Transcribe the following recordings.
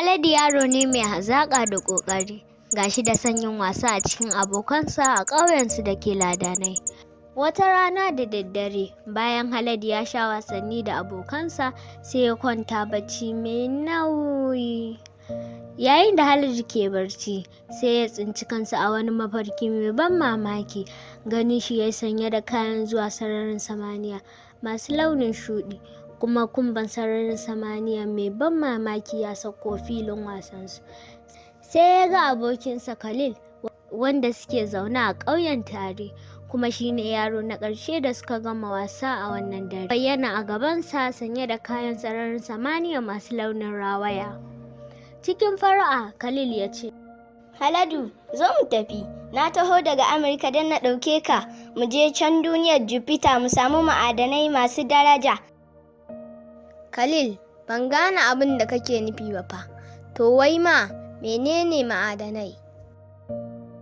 Haladu yaro ne mai hazaƙa da ƙoƙari, gashi da son yin wasa a cikin abokansa a ƙauyensu da ke Ladanai. Wata rana da daddare, bayan Haladu ya sha wasanni da abokansa, sai ya kwanta bacci mai nauyi. Yayin da Haladu ke barci, sai ya tsinci kansa a wani mafarki mai ban mamaki. Ganin shi ya sanye da kayan zuwa sararin samaniya masu launin shuɗi, kuma kumban sararin samaniya mai ban mamaki ya sauko filin wasansu. Sai ya ga abokinsa Khalil, wanda suke zaune a ƙauyen tare, kuma shine yaro na ƙarshe da suka gama wasa a wannan dare. Bayyana a gabansa sanye da kayan sararin samaniya masu launin rawaya. Cikin fara'a, Khalil ya ce, Haladu, zo mu tafi. Na taho daga Amurka don na ɗauke ka. Mu je can duniyar Jupiter mu samu ma'adanai masu daraja. Khalil, ban gane abin da kake nufi ba fa. To wai ma menene ma'adanai?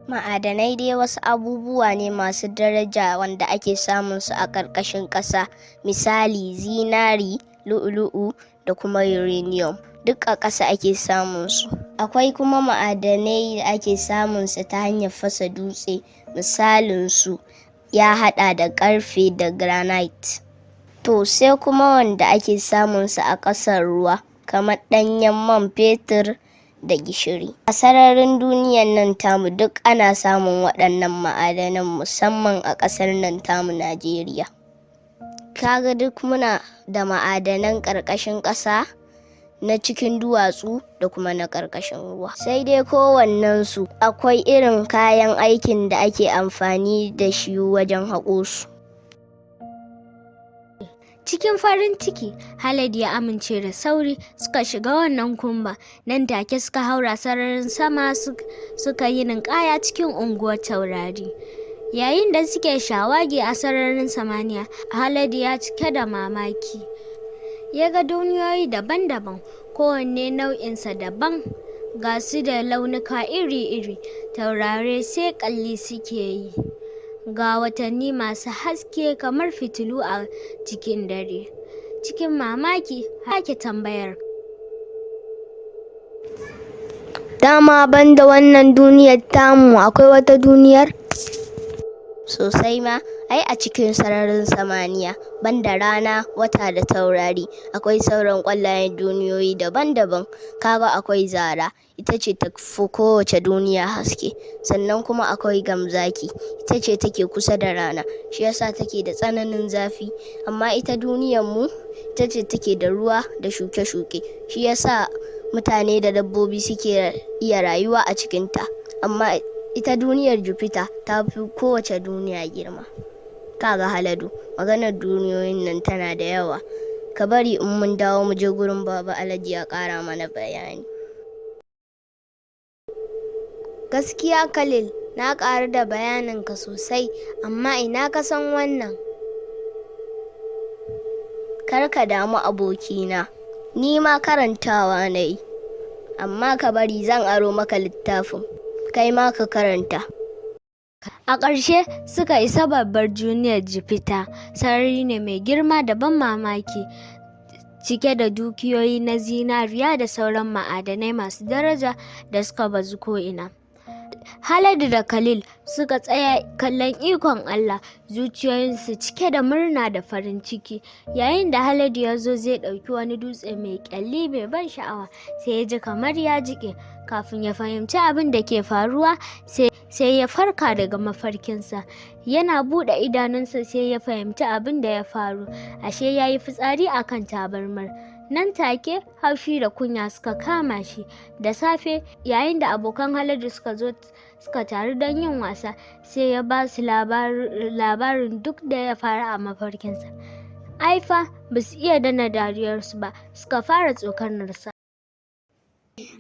Ma'adanai dai wasu abubuwa ne masu daraja wanda ake samun su a ƙarƙashin ƙasa. Misali, zinari, lu'ulu'u da kuma uranium. Duk a ƙasa ake samun su. Akwai kuma ma'adanai da ake samun su ta hanyar fasa dutse. Misalin su ya haɗa da ƙarfe da granite. To sai kuma wanda ake samun su a ƙasar ruwa, kamar ɗanyen man fetur da gishiri. A sararin duniyan nan tamu duk ana samun waɗannan ma'adanan, musamman a ƙasar nan tamu Najeriya. Kaga duk muna da ma'adanan ƙarƙashin ƙasa, na cikin duwatsu da kuma na ƙarƙashin ruwa. Sai dai kowannensu akwai irin kayan aikin da ake amfani da shi wajen haƙo su. Cikin farin ciki, Haladu ya amince da sauri suka shiga wannan kumba. Nan take suka haura sararin sama, suka yi ninƙaya cikin unguwar taurari. Yayin da suke shawagi a sararin samaniya, Haladu ya cike da mamaki. Ya ga duniyoyi daban-daban, kowanne nau'insa daban, ga su da launuka iri-iri, taurari sai ƙyalli suke yi. Ga watanni masu haske kamar fitilu a cikin dare. Cikin mamaki, ake tambayar. Dama banda wannan duniyar tamu akwai wata duniyar? Sosai ma, ai a cikin sararin samaniya, banda rana, wata da taurari, akwai sauran ƙwallayen duniyoyi daban-daban. Kaga akwai Zara, ita ce ta fi kowace duniya haske. Sannan kuma akwai Gamzaki, ita ce take kusa da rana, shi yasa take da tsananin zafi. Amma ita duniyar mu ita ce take da ruwa da shuke-shuke, shi yasa mutane da dabbobi suke iya rayuwa a cikinta. Amma ita duniyar Jupiter ta fi kowace duniya girma. Kaga Haladu, maganar duniyoyin nan tana da yawa. Ka bari in mun dawo mu je gurin Baba Alhaji ya ƙara mana bayani. Gaskiya Khalil, na ƙaru da bayaninka sosai, amma ina ka san wannan? Kar ka damu abokina, ni ma karantawa na yi. Amma ka bari zan aro maka littafin, kai ma ka karanta. A ƙarshe suka isa babbar duniyar Jupiter, sarari ne mai girma da ban mamaki, cike da dukiyoyi na zinariya da sauran ma'adanai masu daraja da suka bazu ko'ina. Haladu da Khalil suka tsaya kallon ikon Allah, zuciyoyinsu cike da murna da farin ciki. Yayin da Haladu ya zo zai ɗauki wani dutse mai ƙyalli mai ban sha'awa, sai ya ji kamar ya jiƙe. Kafin ya fahimci abin da ke faruwa, sai ya farka daga mafarkinsa. Yana buɗe idanunsa sai ya fahimci abin da ya faru, ashe ya yi fitsari a kan tabarmar. Nan take haushi da kunya suka kama shi. Da safe, yayin da abokan Haladu suka zo suka taru don yin wasa, sai ya ba su labarin duk da ya faru a mafarkinsa. Ai fa ba su iya danne dariyarsu ba, suka fara tsokanarsa.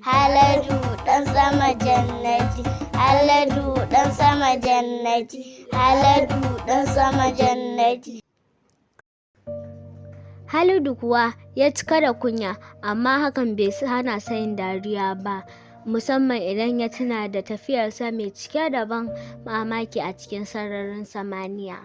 Haladu ɗan sama jannati, Haladu ɗan sama jannati, Haladu ɗan sama jannati. Haladu kuwa ya cika da kunya, amma hakan bai hana sa yin dariya ba, musamman idan ya tuna da tafiyarsa mai cike da ban mamaki a cikin sararin samaniya.